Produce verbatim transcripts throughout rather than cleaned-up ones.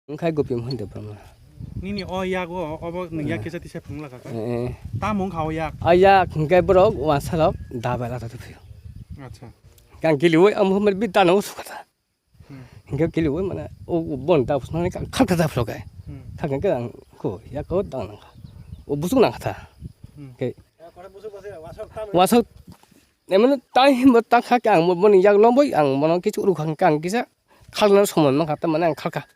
Wngkhai Gopi Mohan Debbarma. Nini o yago, obo nwng yak kisa tisa phunglaka kha? Eh, eh. Tamo wngkha o yak? O yak hwnkhe borok wansarok da bai lato tongphio. Acha. Kang kiliwi ang mohor bi dano sukata. Hmm. Hingke kiliwi mane o bon da phusnani kang khalka da phlokai. Hmm. Khalka ke ang ko ya ko dang nangkha. O busuk nangkha ta. Hmm. Ke. Wasok emon tang himbo tang kha ke ang boni yak lomboi ang bono kichu uru kha ang kisa khalna somon mankha ta mane ang khalka.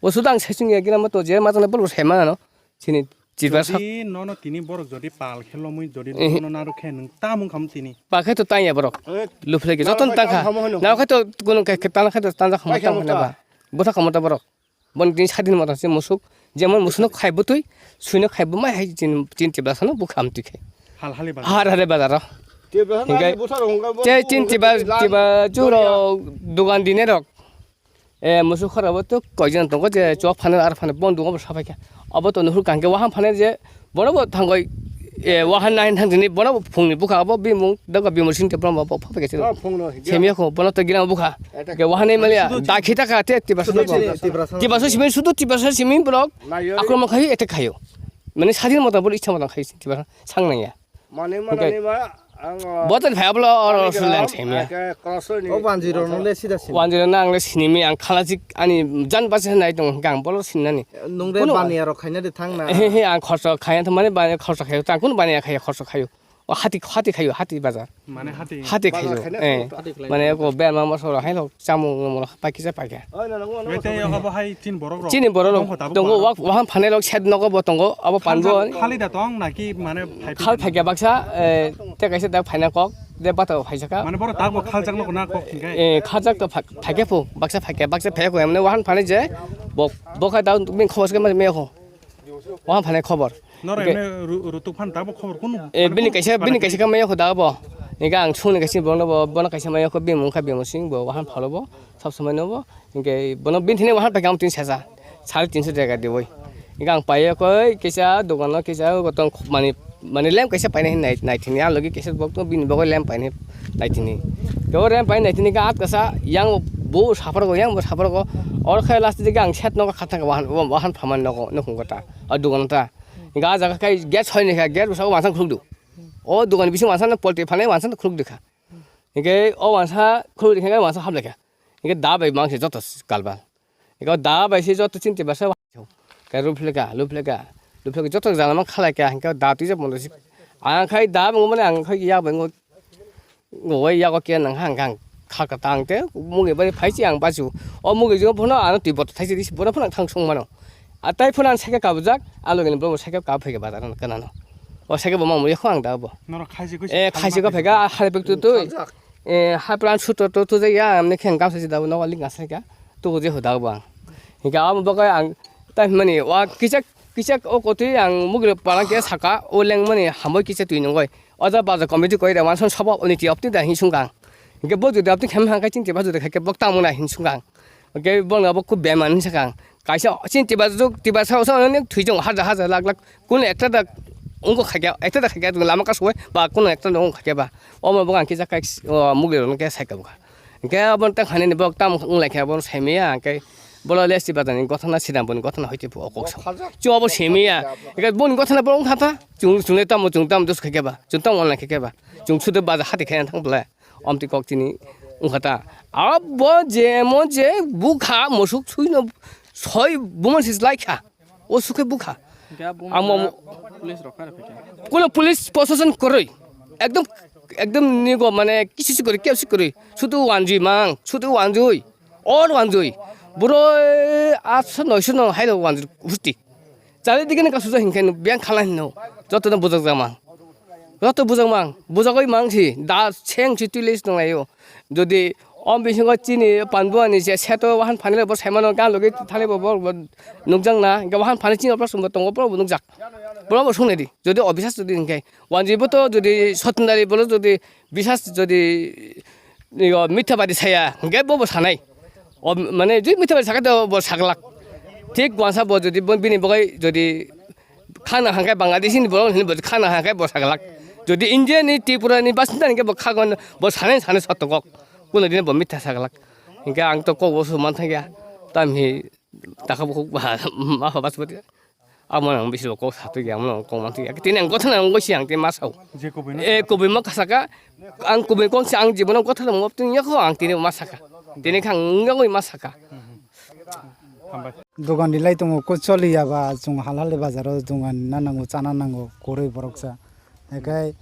O suda ang sesung ya gira mo to je ma jana bol se ma no. Chini Tiprasa. Jodi nono tini borok jodi pal khe lomwi jodi nono narwk khe nwng tamo wngkha mo tini? Pal khe to tanya borok. Eh, luphle khe joto tang kha. Narwk khe to kuno khe tang khe to tang kha mo tang kha ba. Bwtha kha mo ta borok. Bon tini sadin mo ta se musuk. Jemon musuk no khai bwtwi, sui no khai bwmai hai chin chin Tiprasa no bwkham twi khe. Hal hali ba. Har hali bazar. Tiprasa. Hingke. Te chin Tiprasa juro dogan dine rok. Eh, musuk khorabo to koijon tongo je chok phano ar phano bon dungo bo sapai kha. Abo to nuhur kangke wahan phano je bono bo thangoi, eh, wahan nai thang jini bono bo phungni bukha abo bimung daga bimur sing te bono bo phapai kha. Oh, phungno. Semia ko bono to gina bukha. Ke wahan nai malia dakhi ta kha te Tiprasa. Tiprasa simi sudu Tiprasa simi borok akromon khai ete khayo. Mane sadin mota bol ichha mota khai Tiprasa sang nang ya. Mane manani ma ang, ah, boten phai ablo oro ani suleng gana themya. Ake cross ni. O banjiro nung le sida sini. Banjiro nang le sinimi ang khalajik ani jan base nai tong gang bolo sinani. Nung re baniya rok khaina de thang na. He he ang khorsa khaya to mane baniya khorsa khayo tang kun baniya khaya khorsa khayo. O hati hati khayo hati bazar. Mane hati. Hati khayo. Bazar khaina eh. Mane ko bema mosoro hai lo. Chamung mungmung pakisa pakya. Oi, na, na, na, na, na. Tei abo hai chin borok rok. Chini borok rok tongo, tongo, wak, wahan phanai rok side nogo bo tongo, abo panbo. Khaljak khali da tong naki mane phai khal phai phakya baksa, eh, te kaisa da phaina kok, de bata phaisa ka. Mane borok tak bo khaljak nogo na kok hingkai. Eh, khaljak to phak-, phakya phu, baksa phakya, baksa phakya ko, mane wahan phanai je, bo, bo khai da min khobor se mane me ho. Wahan phanai khobor. Noro emne ru-, rutuk phan tabo khobor kunu? Eh, mane bini kunu kaisa, bini kaisa ka maya kho da bo. Ega ang sungni kaisa bono bo, bono kaisa maya kho bimung kha bimung sing bo wahan phalo bo, sab samai no bo. Hingke bono bini thini wahan paikha ang tin sesa. Sare tinso taka diwi. Ega ang paiya koi kaisa dogan no kaisa gotong mani, mani lem kaisa paina hin nai, nai thini ang logi kaisa bok to bini bogo lem paina. Naitini. Kebo rem pai naitini ka at kasa yang bo sapar go yang bo sapar go. Or khai last dige ang set no kha thang wahan wahan phaman no no khung kota. O dugan ta. Ga jaga kai gate soi ni kha gate sa wansa khuluk du. O dugan bisi wansa no polti phane wansa no khuluk dikha. Hingke o wansa khuluk dikha wansa hap lekha. Hingke da bai mang se joto kalbal. Eko da bai se joto chinti basa. Ke ruphleka, ruphleka, ruphleka joto jana ma khalai kya hingke da twi jabo mondo si. Ang khai da bo mane ang khai ya bo ngo. Ngo wai ya ko kya nang hang hang kha ka tang te mugi bai phai si ang basu. O mugi jo bono ano twi bot thai si bono phana thang sung mano. A tai phana ang sake kabujak, alo gani bo sake ka phai ke bazar kana no. O sake bo ma mo yakho ang da bo. Noro khai si ko. Eh, khai si ko phai ga hare pek tu tu. Eh, hapran suto to to ya amne kheng kam sa si da no ling asa ka. Tu je ho da bo ang. Hingke abo bagwi ang tai mani wa kichak kichak o kotwi ang mugri palang ke saka o leng mani hamoi kichak twi nungoi. O ja baja committee koi da wanson sabo oni ti opti da hin sungkang. Hingke bo jodi opti khem hangkai ching tiba jodi khaike bok tamo na hin sungkang. Hingke bo na bo kub bemani saka. Kaisa ching tiba juk tiba sa sa oni thwijong haja haja lak lak kun ekta da ungo khaike ekta da khaike lama kasoi ba kun ekta da ungo khaike ba. Omo bo ang kichak kai mugri rok ke saika bukha. Hingke abo ta khanani borok tamo wng lai khe abo saimaya, hingke bolo lesti bazani gothana sinam boni gothana hoite phu o kok sa. Chwng abo saimaya, hingke boni gothana borok wngkha ta, chwng chwng le tamo chwng tamo dos khe keba, chwng tamo online khe keba, chwng sudo baza hati khe thang bole, omti kok chini wngkha ta. Abo je mo je bukha musuk suino soi buman sis lai kha. O sukhe bukha. Amo police rok kare phaikha. Kuno police proshashan kwrwi. Ekdom, ekdom nigo mane kisi si kwrwi, kep si kwrwi. Sudu wanjui mang, sudu wanjui. Or wanjui. Buro atso noiso no hailo wanjui husti. Chali dikini kasu ja hinkhe no biyang khala hinno. Joto no bujak jamang. Joto bujak mang, bujagoi mang si, da seng si twi list nang laio. Jodi o bisingo chini panbuani se seto wahan phanile bo saimano gan logi thani bo, bo, bo nukjak na, hingke wahan phani chini opor sumbo tongo, bo nukjak. Bo bo sungni di, jodi obisas jodi hingke, wanji bo to jodi sotondari bolo jodi bisas jodi yo mithabadi saya, hingke bo bo sanai. O mane jodi mithabadi sakha to bo saglak. Thik wansa bo jodi bo bini bogai jodi Khana hangkai Bangladeshi ni borok ni bo khana hangkai bo saglak. Jodi India ni Tripura ni basinda ni bo khagon bo sanai sanai sotokok. Kuno din bo mitha saglak. Hingke ang to kok bo su man thangya. Tam hi Taka bukhuk ba ma pha bas bati. Amo nang bisi kok sa tu ya, amo nang kok mang tu ya. Tini ang kotha nang kok si ang tini ma sao. Je kubui no. Eh, kubui ma kasa ka. Ang kubui kok si ang jibono kotha nang mop tini ya ko ang tini ma saka. Tini khang ya ko ma saka. Hambai. Dogan di lai tongo ko choli ya ba chung halal bazaro dogan na nango chana nango koroi borok sa. Ekai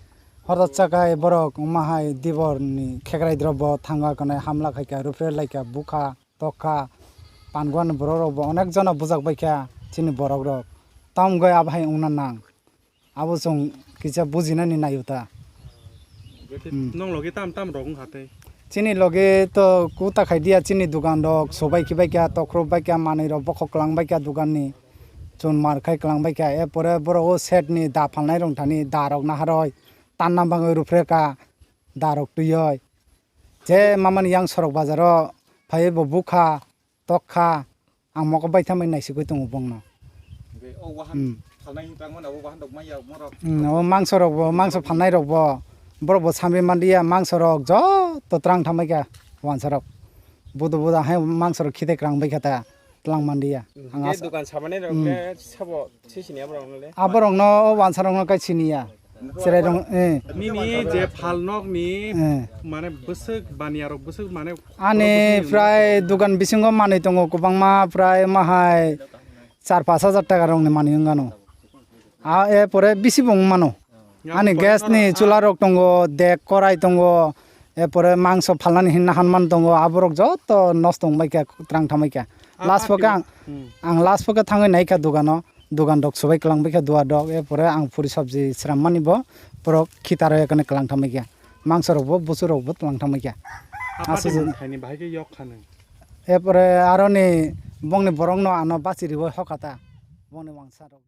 horda chakai borok ma hai dibor ni khekrai drobo thanga kanai hamla khaika rupre laika bukha. Tokha, panguan borok rok bo onek jona bujak bai kha chini borok rok. Tam goi abo hai wngna nang. Abo chwng kisa bujinani naio ta. Hmm. Nong logi tam tam rok wngkha tei. Chini logi to kuta khai dia chini dukan rok sobai kibai kha, tokhro bai kha, manwi rok bokhok klang bai kha dukan ni. Chun mar khai klang bai kha. E pore borok o set ni da phalnai rok thani da rok naharoi tanna bagwi rupre kha da rok twioi. Je mamani yang sorok bazaro phaiwi bo bukha, tokha, ang mokol baithangbai naisigwi tongo bongno. Hwnkhe o wahan Hmm. phalnai hinwi tangmani abo wahan rok manya morok. Hmm, o mangso rok bo, mangso phalnai rok bo, borok bo samri manliya, mangso rok joto twrang thambai kha wansa rok. Budo budo hai mangso rok khite kwrang bai kha ta. Twlang manliya. Ang Tei asa- dukan samanai rok Hmm. le sabo sisini aborok no le. Aborok no, o wansa rok no kai siniya. Cherai rok, eh. Nini je phalnok ni Eh. mane bwswk baniya rok bwswk mane Ani prai dukan bisingo manwi tongo kwbangma prai mahai char pash hajar taka rok ni manwi wngano. A e pore bisi bo wngmano. Ani gas ni chula rok tongo, dek korai tongo, e pore mangso phalnani hinna hanman tongo, aborok joto nosto wngbai kha, twrang thambai kha. Ah, Last ah, pokhe ang, hmm. ang last pokhe thangwi nai kha dogano, dogan rok swbai kwlang bai kha duar rok, e pore ang puri sabji swrammani bo borok khitar ekane kwlang thambai kha. Mangso rok bo, busu rok bo twlang thambai kha. Apa Aswk tini je- thaini bahai khe yok kha nang. E pore aroni bongni borok no ano bachi riwi hokha ta, bongni wangsa rok.